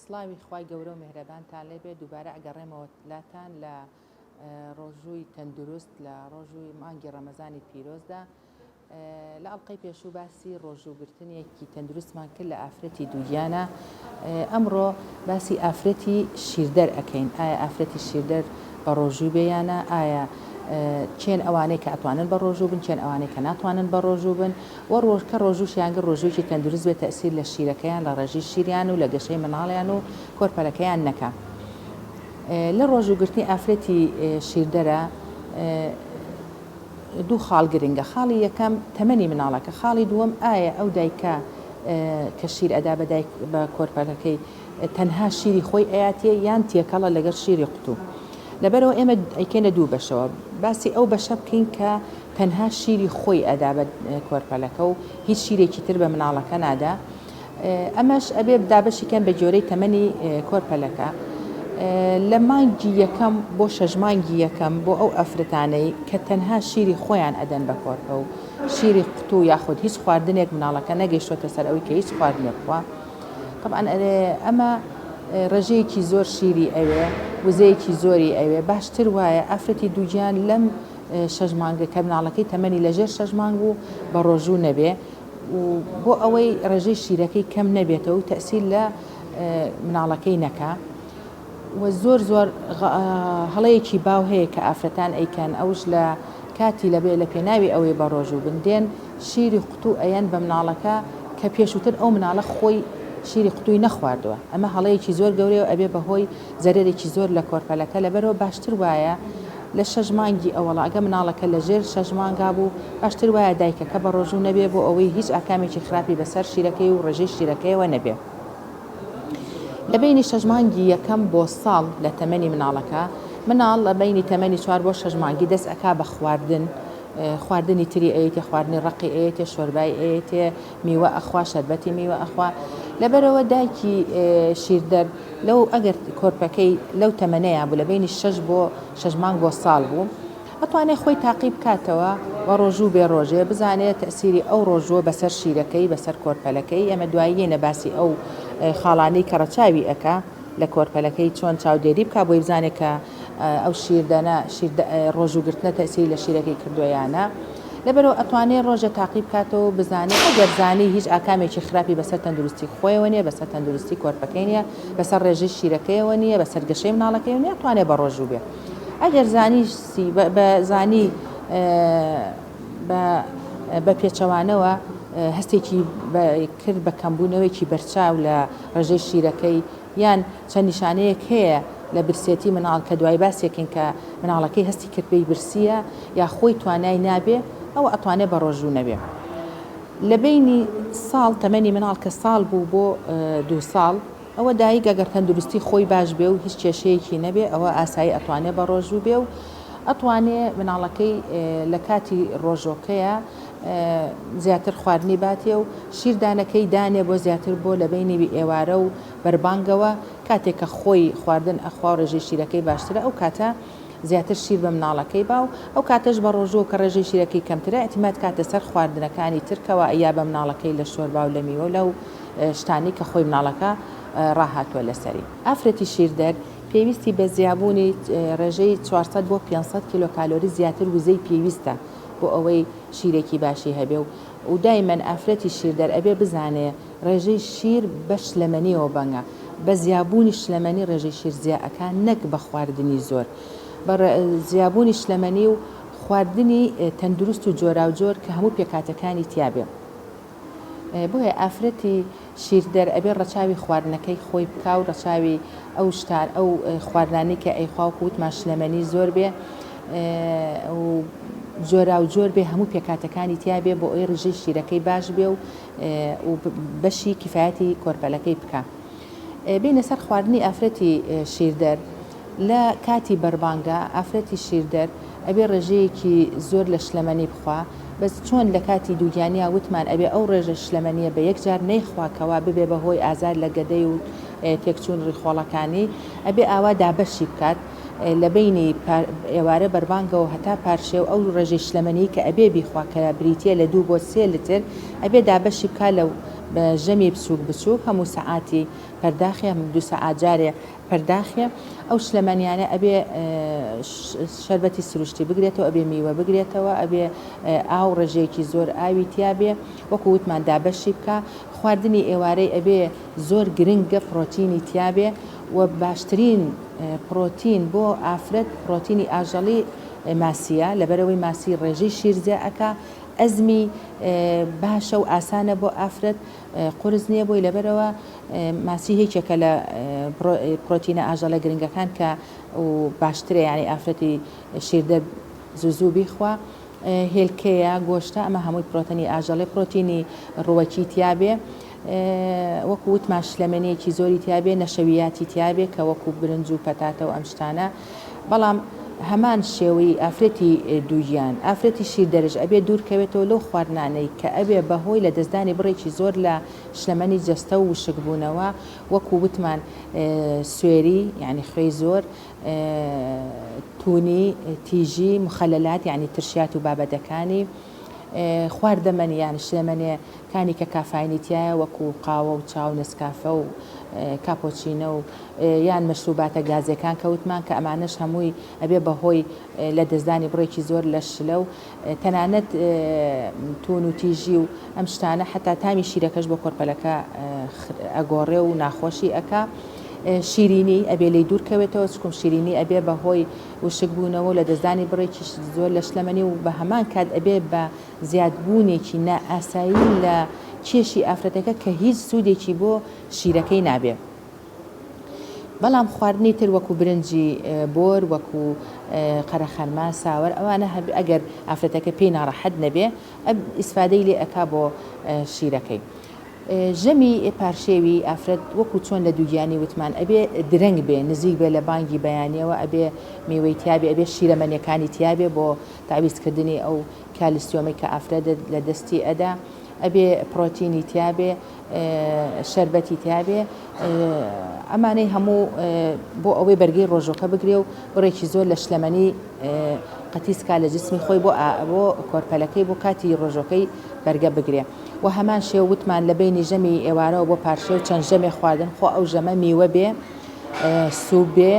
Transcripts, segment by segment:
سڵاوی خوای گەورە و میهرەبانتان لێبێ دووبارە ئەگەڕێمەوە لاتان لە ڕۆژووی تەندروست لە ڕۆژووی مانگی ڕەمەزانی پیرۆزدا لە ئەڵقەی پێشوو باسی ڕۆژووگرتنێکی تەندروستمان کرد لە ئافرەتی دووگیانە ئەمڕۆ باسی ئافرەتی شیردەر ئەکەین ئایا ئافرەتی شیردەر بە ڕۆژوو بێ یانە ئایا کێن ئەوانەی کە ئەتوانن بە ڕۆژوو بن کێن ئەوانەی کە ناتوانن بە ڕۆژوو بن و ڕۆژ کە ڕۆژووشیان گرت ڕۆژوویەکی تەندروست بێت تەئسیر لە شیرەکەیان لە ڕێژەی شیریان و لە گەشەی مناڵیان و کۆرپەلەکەیان نەکا. لە ڕۆژووگرتنی ئافرەتی شیردەرە دوو خاڵ گرنگە خاڵی یەکەم تەمەنی مناڵەکە خاڵی دووەم ئایا ئەو دایکە کە شیر ئەدا بە دایک بە کۆرپەلەکەی تەنها شیری خۆی ئەیاتێ یان تێکەڵە لەگەڵ شیری قوتوو لەبەرئەوە ئێمە ئەیکەینە دوو بەشەوە باسی ئەو بەشە بکەین کە تەنها شیری خۆی ئەدا بە کۆرپەلەکە و هیچ شیرێکی تر بە مناڵەکە نادا ئەمەش ئەبێ دابەشی کەن بە گوێرەی تەمەنی کۆرپەلەکە لە مانگی یەکەم بۆ شەش مانگی یەکەم بۆ ئەو ئافرەتانەی کە تەنها شیری خۆیان ئەدەن بە کۆرپە و شیری قوتو یاخود هیچ خواردنێک مناڵەکە نەگەیشتۆتە سەر ئەوەی کە هیچ خواردنێک بخوا تەبعەن ئەرێ ئەمە ڕێژەیەکی زۆر شیری ئەوێ وزەیەکی زۆری ئەوێ باشتر وایە ئافرەتی دووگیان لەم شەش مانگە کە مناڵەکەی تەمەنی لەژێر شەش مانگ بوو بە ڕۆژوو نەبێ و بۆ ئەوەی ڕێژەی شیرەکەی کەم نەبێتەوە و تەئسیر لە مناڵەکەی نەکا و زۆر زۆر هەڵەیەکی باو هەیە کە ئافرەتان ئەیکەن ئەوش لە کاتی لەبێ لە پێناوی ئەوەی بە ڕۆژوو بن دێن شیری قوتوو ئەیەن بە مناڵەکە کە پێشووتر ئەو مناڵە خۆی شیری قوتووی نەخواردووە ئەمە هەڵەیەکی زۆر گەورەیە و ئەبێ بە هۆی زەرەرێکی زۆر لە کۆرپەلەکە لەبەرەوە باشتر وایە لە شەش مانگی ئەوەڵا ئەگە مناڵەکە لە ژێر شەش مانگا بوو باشتر وایە دایکەکە بە ڕۆژوو نەبێ بۆ ئەوەی هیچ ئاکامێکی خراپی بەسەر شیرەکەی و ڕێژەی شیرەکەیەوە نەبێ. لە بەینی شەش مانگی یەکەم بۆ ساڵ لە تەمەنی مناڵەکە، مناڵ لە بەینی تەمەنی چوار بۆ شەش مانگی دەست ئەکا بە خواردن، خواردنی تری ئەیەتێ، خواردنی ڕەقی ئەیەتێ، شۆربای ئەیەتێ، میوە ئەخوا، شەربەتی میوە ئەخوا. لەبەرئەوە دایکی شیردەر لەو ئەگەر کۆرپەکەی لەو تەمەنەیا بوو لە بەینی شەش بۆ شەش مانگ بۆ ساڵ بوو، ئەتوانێ خۆی تاقی بکاتەوە و ڕۆژوو بێ ڕۆژێ بزانێ تەئسیری ئەو ڕۆژووە بەسەر شیرەکەی بەسەر کۆرپەلەکەی ئێمە دوایی یەینە باسی ئەو خاڵانەی کە ڕەچاوی ئەکا لە کۆرپەلەکەی چۆن چاودێری بکا بۆی بزانێ کە ئەو شیردەنە شیر ڕۆژوو گرتنە تەئسیری لە شیرەکەی کردووە یا نا لەبەرئەوە ئەتوانێ ڕۆژێ تاقی بکاتەوە و بزانێ ئەگەر زانی هیچ ئاکامێکی خراپی بەسەر تەندروستی خۆیەوە نیە بەسەر تەندروستی کۆرپەکەی نیە بەسەر ڕێژەی شیرەکەیەوە نیە بەسەر گەشەی مناڵەکەیەوە نیە ئەتوانێ بەڕۆژوو بێ. ئەگەر زانیستی بە زانی بە بە پێچەوانەوە هەستێکی کرد بە کەمبوونەوەیەکی بەرچاو لە ڕێژەی شیرەکەی یان چەند نیشانەیەک هەیە لە برسێتی مناڵ کە دوای باسێکین کە مناڵەکەی هەستی کرد پێی برسیە یا خۆی توانای نابێ ئەوە ئەتوانێ بە ڕۆژوو نەبێ لە بەینی ساڵ تەمەنی مناڵ کە ساڵ بوو بۆ دوو ساڵ ئەوە دایک ئەگەر تەندروستی خۆی باش بێ و هیچ کێشەیەکی نەبێ ئەوە ئاسایی ئەتوانێ بەڕۆژوو بێ و ئەتوانێ مناڵەکەی لە کاتی ڕۆژۆکەیا زیاتر خواردنی باتێ و شیردانەکەی دانێ بۆ زیاتر بۆ لە بەینی ئێوارە و بەربانگەوە کاتێک کە خۆی خواردن ئەخوا و ڕێژەی شیرەکەی باشترە ئەو کاتە زیاتر شیر بە مناڵەکەی با و ئەو کاتەش بە ڕۆژووە کە ڕێژەی شیرەکەی کەمترە ئیعتیماد کاتە سەر خواردنەکانی تر کەوا ئەیا بە مناڵەکەی لە شۆربا و لە میوە و لەو شتانەی کە خۆی مناڵەکە ڕاهاتووە لەسەری. ئافرەتی شیردەر پێویستی بە زیابوونی ڕێژەی 400 بۆ 500 کیلۆ کالۆری زیاتر وزەی پێویستە بۆ ئەوەی شیرێکی باشی هەبێ و و دایمەن ئافرەتی شیردەر ئەبێ بزانێ ڕێژەی شیر بە شلەمەنیەوە بەنگە بە زیابوونی شلەمەنی ڕێژەی شیر زیا ئەکا نەک بە خواردنی زۆر بە زیابوونی شلەمەنی و خواردنی تەندروست و جۆراوجۆر کە هەموو پێکهاتەکانی تیابێ. بۆیە ئافرەتی شیردەر ئەبێ ڕەچاوی خواردنەکەی خۆی بکا و ڕەچاوی ئەو شتان ئەو خواردنانەی کە ئەیخوا وەکو وتمان شلەمەنی زۆر بێ و جۆراو جۆر بێ هەموو پێکهاتەکانی تیا بێ بۆ ئەوەی ڕیژەی شیرەکەی باش بێ و و بەشی کیفایەتی کۆرپەلەکەی بکا. بێینە سەر خواردنی ئافرەتی شیردەر لە کاتی بەربانگا ئافرەتی شیردەر ئەبێ ڕێژەیەکی زۆر لە شلەمەنی بخوا بەس چۆن لە کاتی دووگیانیا وتمان ئەبێ ئەو ڕێژە شلەمەنیە بە یەک جار نەیخوا کەوا ببێ بە هۆی ئازار لە گەدەی و تێکچوون ڕیخۆڵەکانی ئەبێ ئاوا دابەشی بکات لە بەینی ئێوارە بەربانگەوە هەتا پارشێو ئەو ڕێژەی شلەمەنی کە ئەبێ بیخوا کە بریتیە لە دوو بۆ سێ لتر ئەبێ دابەشی بکا لە. بە ژەمی بچووک بچووک هەموو سەعاتی پەرداخێ هەموو دوو سەعات جارێ پەرداخێ ئەو شلەمەنیانە ئەبێ شەربەتی سروشتی بگرێتەوە ئەبێ میوە بگرێتەوە ئەبێ ئاو ڕێژەیەکی زۆر ئاوی تیابێ وەکو وتمان دابەشی بکا خواردنی ئێوارەی ئەبێ زۆر گرنگە پڕۆتینی تیابێ و باشترین پڕۆتین بۆ ئافرەت پڕۆتینی ئاژەڵی ماسیە لەبەرئەوەی ماسی ڕێژەی شیر زیا ئەکا ئەزمی باشە و ئاسانە بۆ ئافرەت قورس نییە بۆی لەبەرئەوە ماسی یەکێکە لە پرۆتینە ئاژەڵە گرنگەکان کە و باشترە یانی ئافرەتی شیردەر زوو زوو بیخوا هێلکەیە گۆشتە ئەمە هەمووی پرۆتەنی ئاژەڵێ پرۆتینی ڕووەکی تیابێ وەکو وتمان شلەمەنیەکی زۆری تیابێ نەشەویاتی تیابێ کە وەکو برنج و پەتاتە و ئەم شتانە بەڵام هەمان شێوەی ئافرەتی دووگیان ئافرەتی شیردەرش ئەبێ دوورکەوێتەوە لەو خواردنانەی کە ئەبێ بەهۆی لەدەستدانی بڕێکی زۆر لە شلەمەنی جەستە و وشکبوونەوە وەکو وتمان سوێری یانی خوێی زۆر تونی تیژی مخەلەلات یانی ترشیات و بابەتەکانی خواردەمەنی یان شلەمەنێ کانی کە کافاینی تیایە وەکو قاوە و چا و نسکافە و کاپۆچینە و یان مەشروباتە گازیەکان کە وتمان کە ئەمانەش هەمووی ئەبێ بە هۆی لە دەستدانی بڕێکی زۆر لە شلە و تەنانەت توون و تیژی و ئەم شتانە حەتا تامی شیرەکەش بۆ کۆرپەلەکە ئەگۆڕێ و ناخۆشی ئەکا. شیرینی ئەبێ لێی دوور کەوێتەوە چکم شیرینی ئەبێ بە هۆی وشک بوونەوە و لە دەستدانی بڕێکی زۆر لە شلەمەنی و بە هەمان کات ئەبێ بە زیادبوونێکی نائاسایی لە کێشی ئافرەتەکە کە هیچ سوودێکی بۆ شیرەکەی نابێ. بەڵام خواردنی تر وەکو برنجی بۆر وەکو قەرەخەرما ساوەر ئەوانە هەب ئەگەر ئافرەتەکە پێی ناڕەحەت نەبێ ئەب ئیسفادەی لێ ئەکا بۆ شیرەکەی. ژەمی پارشێوی ئافرەت وەکو چۆن لە دووگیانی وتمان ئەبێ درەنگ بێ نزیک بێ لە بانگی بەیانیەوە ئەبێ میوەی تیابێ ئەبێ شیرەمەنیەکانی تیابێ بۆ تەعویز کردنی ئەو کالیسیۆمەی کە ئافرەت لە دەستی ئەدا ئەبێ پڕۆتینی تیابێ شەربەتی تیابێ ئەمانەی هەموو بۆ ئەوەی بەرگەی ڕۆژۆکە بگرێ و بڕێکی زۆر لە شلەمەنی قەتیسکا لە جسمی خۆی بۆ بۆ کۆرپەلەکەی بۆ کاتی ڕۆژۆکەی بەرگە بگرێ و هەمان شێو وتمان لە بینی ژەمی ئێوارەوە بۆ پارشێو چەند ژەمێ خواردن خۆ ئەو ژەمە میوە بێ سوپ بێ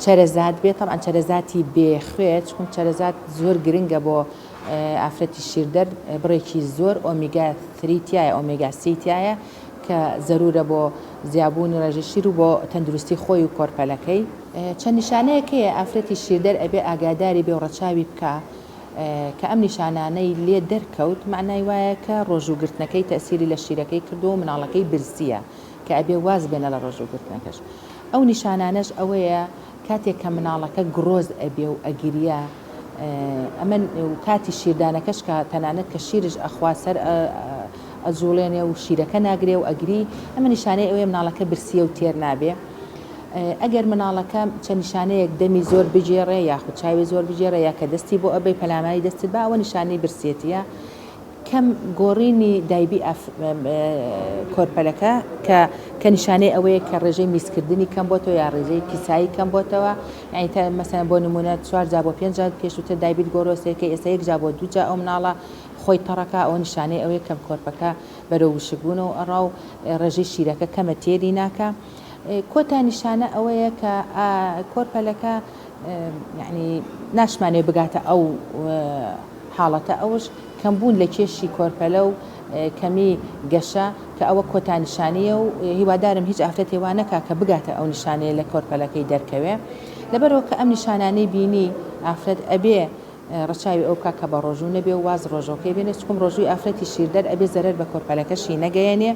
چەرەزات بێ تەبعەن چەرەزاتی بێ خوێ چکم چەرەزات زۆر گرنگە بۆ ئافرەتی شیردەر بڕێکی زۆر ئۆمیگا ثری تیایە ئۆمێگا سێی تیایە کە زەرورە بۆ زیابوونی ڕێژەی شیر و بۆ تەندروستی خۆی و کۆرپەلەکەی. چەند نیشانەیەک هەیە ئافرەتی شیردەر ئەبێ ئاگاداری بێ و ڕەچاوی بکا کە ئەم نیشانانەی لێ دەرکەوت مەعنای وایە کە ڕۆژوو گرتنەکەی تەئسیری لە شیرەکەی کردووە و مناڵەکەی برسیە کە ئەبێ واز بێنە لە ڕۆژوو گرتنەکەش ئەو نیشانانەش ئەوەیە کاتێک کە مناڵەکە گڕۆز ئەبێ و ئەگریا ئەمە و کاتی شیردانەکەش کە تەنانەت کە شیرش ئەخوا سەر ئەجوڵێنێ و شیرەکە ناگرێ و ئەگری ئەمە نیشانەی ئەوەیە مناڵەکە برسیە و تێر نابێ ئەگەر مناڵەکە چەند نیشانەیەک دەمی زۆر بگێڕێ یاخود چاوی زۆر بگێڕێ یا کە دەستی بۆ ئەبەی پەلاماری دەستت با ئەوە نیشانەی برسێتیە کەم گۆڕینی دایبی کۆرپەلەکە کە کە نیشانەی ئەوەیە کە ڕێژەی میزکردنی کەم بۆتەوە یا ڕێژەی پیسایی کەم بۆتەوە یانی تا مەسەلەن بۆ نمونە چوار جا بۆ پێنج جار پێشووتر دایبیت گۆڕۆ سێکەی ئێستا یەک جا بۆ دوو جا ئەو مناڵە خۆی تەڕەکا ئەوە نیشانەی ئەوەیە کەم کۆرپەکە بەرەو وشکبوونەوە ئەڕا و ڕێژەی شیرەکە کەمە تێری ناکا کۆتا نیشانە ئەوەیە کە کۆرپەلەکە یانی ناشمانەوێ بگاتە ئەو حاڵەتە ئەوش کەمبوون لە کێشی کۆرپەلە و کەمی گەشە کە ئەوە کۆتا نیشانەیە و هیوادارم هیچ ئافرەتێ وا نەکا کە بگاتە ئەو نیشانەیە لە کۆرپەلەکەی دەرکەوێ لەبەرئەوە کە ئەم نیشانانەی بینی ئافرەت ئەبێ ڕەچاوی ئەو بکا کە بەڕۆژوو نەبێ و واز ڕۆژۆکەی بێنێ چکم ڕۆژووی ئافرەتی شیردەر ئەبێ زەرەر بە کۆرپەلەکەشی نەگەیەنێ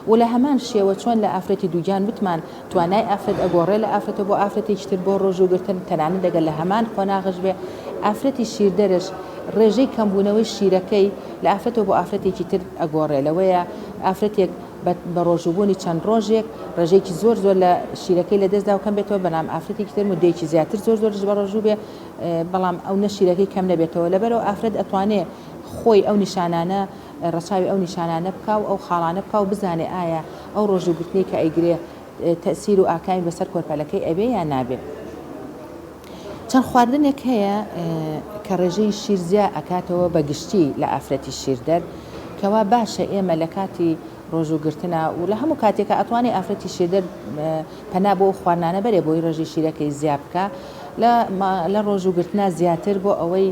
و لە هەمان شێوە چۆن لە ئافرەتی دووگیان وتمان توانای ئافرەت ئەگۆڕێ لە ئافرەتە بۆ ئافرەتێکی تر بۆ ڕۆژوو گرتن تەنانەت ئەگەر لە هەمان قۆناغش بێ ئافرەتی شیردەرش ڕێژەی کەمبوونەوەی شیرەکەی لە ئافرەتەوە بۆ ئافرەتێکی تر ئەگۆڕێ لەوەیە ئافرەتێک بە ڕۆژووبوونی چەند ڕۆژێک ڕێژەیەکی زۆر زۆر لە شیرەکەی لەدەستدا و کەم بێتەوە بەلام ئافرەتێکی تر مدەیەکی زیاتر زۆر زۆرش بە ڕۆژوو بێ بەڵام ئەو نە شیرەکەی کەم نەبێتەوە لەبەرئەوە ئافرەت ئەتوانێ خۆی ئەو نیشانانە ڕەچاوی ئەو نیشانانە بکا و ئەو خاڵانە بکا و بزانێ ئایا ئەو ڕۆژووگرتنەی کە ئەیگرێ تەئسیر و ئاکامی بەسەر کۆرپەلەکەی ئەبێ یان نابێ. چەند خواردنێک هەیە کە ڕێژەی شیر زیا ئەکاتەوە بە گشتی لە ئافرەتی شیردەر کەوا باشە ئێمە لە کاتی ڕۆژوو گرتنە و لە هەموو کاتێکا ئەتوانێ ئافرەتی شیردەر پەنا بۆ ئەو خواردنانە بەرێ بۆی ڕێژەی شیرەکەی زیا بکا لە لە ڕۆژوو گرتنا زیاتر بۆ ئەوەی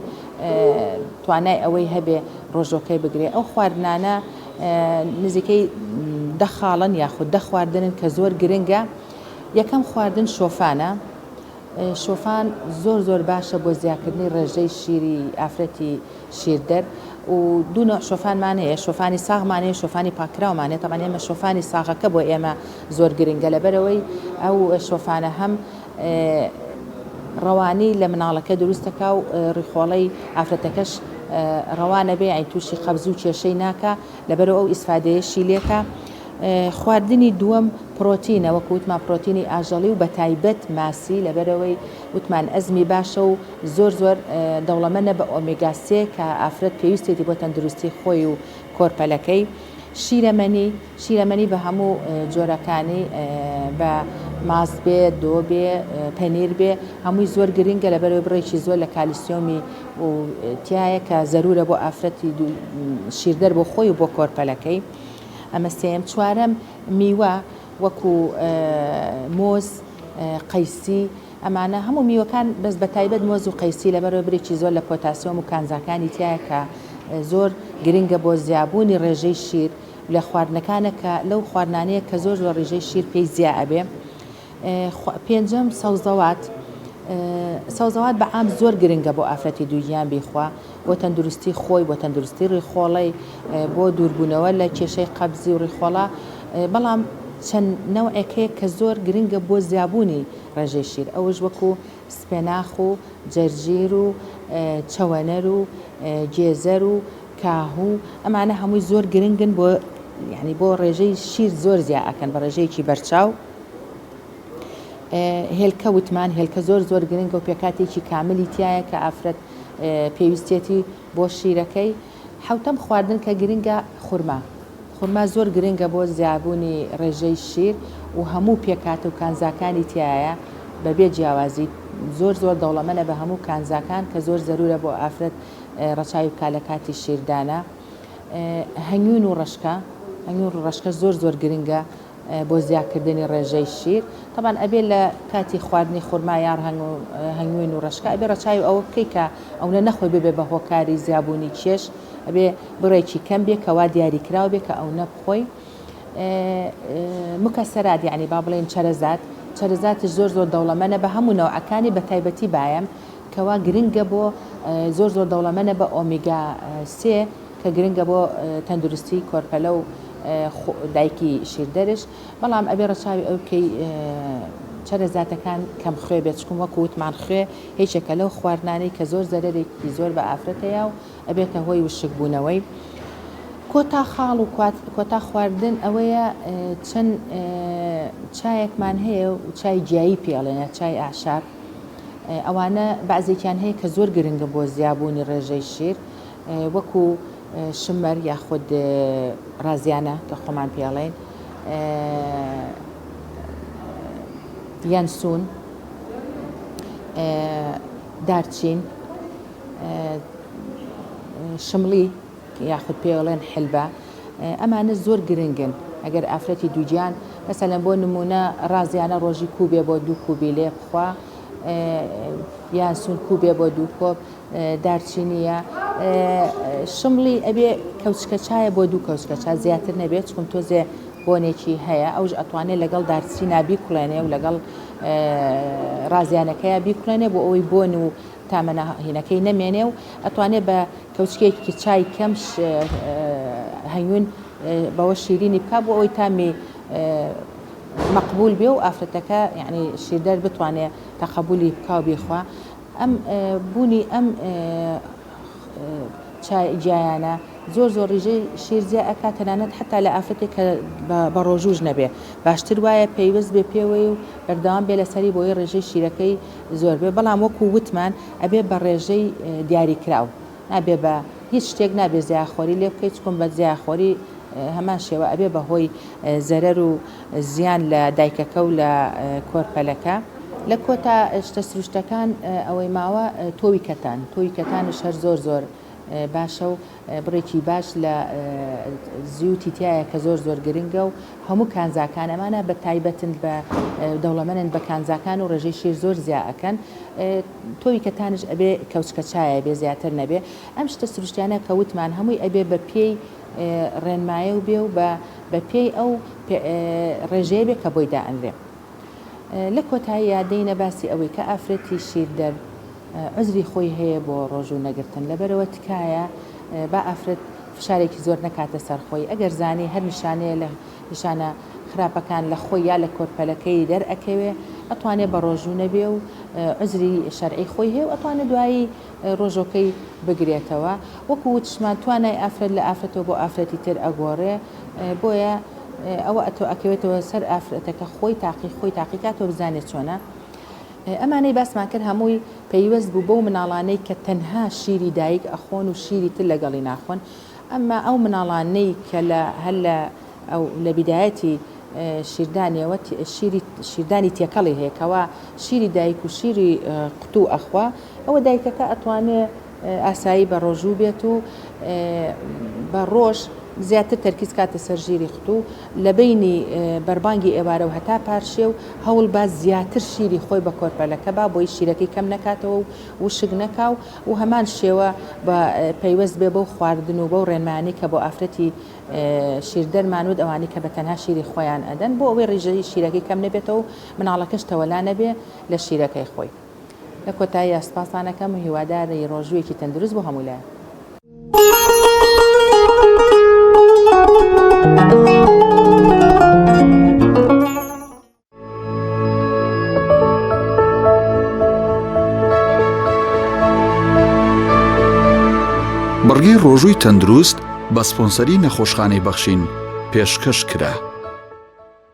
توانای ئەوەی هەبێ ڕۆژۆکەی بگرێ ئەو خواردنانە نزیکەی دە خاڵن یاخود دە خواردنن کە زۆر گرنگە یەکەم خواردن شۆفانە شۆفان زۆر زۆر باشە بۆ زیاکردنی ڕێژەی شیری ئافرەتی شیردەر و دوو نەوع شۆفانمان هەیە شۆفانی ساغمان هەیە شۆفانی پاککراومان هەیە تەبعەن ئێمە شۆفانی ساغەکە بۆ ئێمە زۆر گرنگە لەبەرئەوەی ئەو شۆفانە هەم ڕەوانی لە مناڵەکە دروست دەکا و ڕیخۆڵەی ئافرەتەکەش ڕەوانە بێ یانی تووشی قەبز و کێشەی ناکا لەبەرئەو ئەو ئیسفادەیەشی لێکا خواردنی دووەم پرۆتینە وەکو وتمان پرۆتینی ئاژەڵی و بەتایبەت ماسی لەبەرئەوەی وتمان ئەزمی باشە و زۆر زۆر دەوڵەمەنە بە ئۆمێگا سێ کە ئافرەت پێویستێتی بۆ تەندروستی خۆی و کۆرپەلەکەی. شیرەمەنی، شیرەمەنی بە هەموو جۆرەکانی بە ماست بێ، دۆ بێ، پەنیر بێ هەمووی زۆر گرنگە لەبەرئەوەی بڕێکی زۆر لە کالیسیۆمی و تیایە کە زەرورە بۆ ئافرەتی شیردەر بۆ خۆی و بۆ کۆرپەلەکەی. ئەمە سێیەم. چوارەم میوە وەکو مۆز، قەیسی، ئەمانە هەموو میوەکان بەس بەتایبەت مۆز و قەیسی لەبەرئەوەی برێکی زۆر لە پۆتاسیۆم و کانزاکانی تیایە کە زۆر گرنگە بۆ زیابوونی ڕێژەی شیر لە خواردنەکانە کە لەو خواردنانەیە کە زۆر زۆر ڕیژەی شیر پێی زیا ئەبێ. پێنجەم سەوزەوات سەوزەوات بە عام زۆر گرنگە بۆ ئافرەتی دووگیان بیخوا بۆ تەندروستی خۆی بۆ تەندروستی ڕیخۆڵەی بۆ دووربوونەوە لە کێشەی قەبزی و ڕیخۆڵە بەڵام چەند نەوعێک هەیە کە زۆر گرنگە بۆ زیابوونی ڕێژەی شیر ئەوش وەکو سپێناخ و جەرجیر و چەوەنەر و گێزەر و کاهوو ئەمانە هەمووی زۆر گرنگن بۆ یعنی بۆ ڕێژەی شیر زۆر زیا ئەکەن بە ڕێژەیەکی بەرچاو. هێلکە وتمان هێلکە زۆر زۆر گرنگە و پێکاتێکی کاملی تایە کە ئافرەت پێویستێتی بۆ شیرەکەی. حەوتەم خواردن کە گرنگە خورما خورما زۆر گرنگە بۆ زیابوونی ڕێژەی شیر و هەموو پێکهاتە و کانزاکانی تیایە بەبێ جیاوازی زۆر زۆر دەوڵەمەنە بە هەموو کانزاکان کە زۆر زەرورە بۆ ئافرەت ڕەچاوی بکات لە کاتی شیردانا. هەنگوین و ڕەشکە هەنگوین و ڕەشکە زۆر زۆر گرنگە بۆ زیاکردنی ڕێژەی شیر تەبعەن ئەبێ لە کاتی خواردنی خورما یان هەنگوین و ڕەشکە ئەبێ ڕەچاوی ئەوە بکەی کە ئەونە نەخۆی ببێ بە هۆکاری زیابوونی کێش ئەبێ بڕێکی کەم بێ کە وا دیاریکراو بێ کە ئەونە بخۆی مکەسەرات یعنی با بڵێن چەرەزات چەرەزاتش زۆر زۆر دەوڵەمەنە بە هەموو نەوعەکانی بە تایبەتی بایەم کەوا گرنگە بۆ زۆر زۆر دەوڵەمەنە بە ئۆمیگا سێ کە گرنگە بۆ تەندروستی کۆرپەلە و دایکی شیردەرش بەڵام ئەبێ ڕەچاوی ئەو بکەی چەرەزاتەکان کەم خوێ بێت چکم وەکو وتمان خوێ یەکێکە لەو خواردنانەی کە زۆر زەرەرێکی زۆر بە ئافرەت هەیە و ئەبێتە هۆی وشکبوونەوەی. کۆتا خاڵ و کۆتا خواردن ئەوەیە چەند چایەکمان هەیە و چای گیایی پێ ئەڵێن یا چای ئەعشاب ئەوانە بەعزێکیان هەیە کە زۆر گرنگە بۆ زیابوونی ڕێژەی شیر وەکو شمەر یاخود ڕازیانە کە خۆمان پێڵێن یەنسون دارچین شمڵی یاخود پێڵێن حلبە ئەمانە زۆر گرنگن ئەگەر ئافرەتی دووگیان مەسەلەن بۆ نمونە ڕازیانە ڕۆژی کوبێ بۆ دوو کوبی لێ بخوا یانسون کوبێ بۆ دوو کۆپ دارچینییە شمڵی ئەبێ کەوچکە چایە بۆ دوو کەوچکە چا زیاتر نەبێت چکم تۆزێ بۆنێکی هەیە ئەوش ئەتوانێت لەگەڵ دارچینا بیکوڵێنێ و لەگەڵ ڕازیانەکەیا بیکوڵێنێ بۆ ئەوەی بۆن و تامە هینەکەی نەمێنێ و ئەتوانێ بە کەوچکێکی چای کەم هەنگوین بەوە شیرینی بکا بۆ ئەوەی تامی مەقبول بێ و ئافرەتەکە یعنی شیردەر بتوانێ تەقەبولی بکا و بیخوا ئەم بوونی ئەم چای گیایانە زۆر زۆر ڕیژەی شیر زیا ئەکا تەنانەت حتا لە ئافرەتێک کە بە ڕۆژووش نەبێ باشتر وایە پەیوەست بێ پێوەی و بەردەوام بێ لەسەری بۆی ڕێژەی شیرەکەی زۆر بێ بەڵام وەکو وتمان ئەبێ بە ڕێژەی دیاریکراو نابێ بە هیچ شتێک نابێ زیاخۆری لێ بکەیت چکم بە زیاخۆری هەمان شێوە ئەبێ بە هۆی زەرەر و زیان لە دایکەکە و لە کۆرپەلەکە. لە کۆتا شتە سروشتەکان ئەوەی ماوە تۆوی کەتان، تۆوی کەتانش هەر زۆر زۆر باشە و بڕێکی باش لە زیوتی تیایە کە زۆر زۆر گرنگە و هەموو کانزاکان ئەمانە بە تایبەتن بە دەوڵەمەنن بە کانزاکان و ڕێژەی شیر زۆر زیا ئەکەن تۆوی کەتانش ئەبێ کەوچکە چایە بێ زیاتر نەبێ ئەم شتە سروشتیانە کە وتمان هەمووی ئەبێ بە پێی ڕێنمایە و بێ و بە بە پێی ئەو ڕێژەیە بێ کە بۆی دائەنرێ. لە کۆتاییا دێینە باسی ئەوەی کە ئافرەتی شیردەر عوزری خۆی هەیە بۆ ڕۆژوو نەگرتن لەبەرئەوە تکایە با ئافرەت فشارێکی زۆر نەکاتە سەر خۆی ئەگەر زانی هەر نیشانەیە لە نیشانە خراپەکان لە خۆی یا لە کۆرپەلەکەی دەرئەکەوێ ئەتوانێ بە ڕۆژوو نەبێ و عوزری شەرعی خۆی هەیە و ئەتوانێ دوایی ڕۆژۆکەی بگرێتەوە وەکو وتشمان توانای ئافرەت لە ئافرەتەوە بۆ ئافرەتی تر ئەگۆڕێ بۆیە ئەوە ئەتۆ ئەکەوێتەوە سەر ئافرەتەکە خۆی تاقی خۆی تاقیکاتەوە بزانێت چۆنە. ئەمانەی باسمان کرد هەمووی پەیوەست بوو بەو مناڵانەی کە تەنها شیری دایک ئەخۆن و شیری تر لەگەڵی ناخۆن ئەمما ئەو مناڵانەی کە لە هەر لە ئەو لە بیدایەتی شیردانیەوە شیری شیردانی تێکەڵی هەیە کەوا شیری دایک و شیری قوتوو ئەخوا ئەوە دایکەکە ئەتوانێ ئاسایی بە ڕۆژوو بێت و بە ڕۆژ زیاتر تەرکیز کاتە سەر ژیری قوتوو لە بەینی بەربانگی ئێوارە و هەتا پارشێو هەوڵ با زیاتر شیری خۆی بە کۆرپەلەکە با بۆی شیرەکەی کەم نەکاتەوە و وشک نەکا و و هەمان شێوە بە پەیوەست بێ بەو خواردن و بەو ڕێنمایانەی کە بۆ ئافرەتی شیردەرمان وت ئەوانەی کە بە تەنها شیری خۆیان ئەدەن بۆ ئەوەی ڕیژەی شیرەکەی کەم نەبێتەوە و مناڵەکەش تەوەلا نەبێ لە شیرەکەی خۆی. لە کۆتاییا سوپاستان ئەکەم و هیواداری ڕۆژوویەکی تەندروست بۆ هەموو لایەک. بڕگەی ڕۆژووی تەندروست بە سپۆنسەری نەخۆشخانەی بەخشین پێشکەش کرا.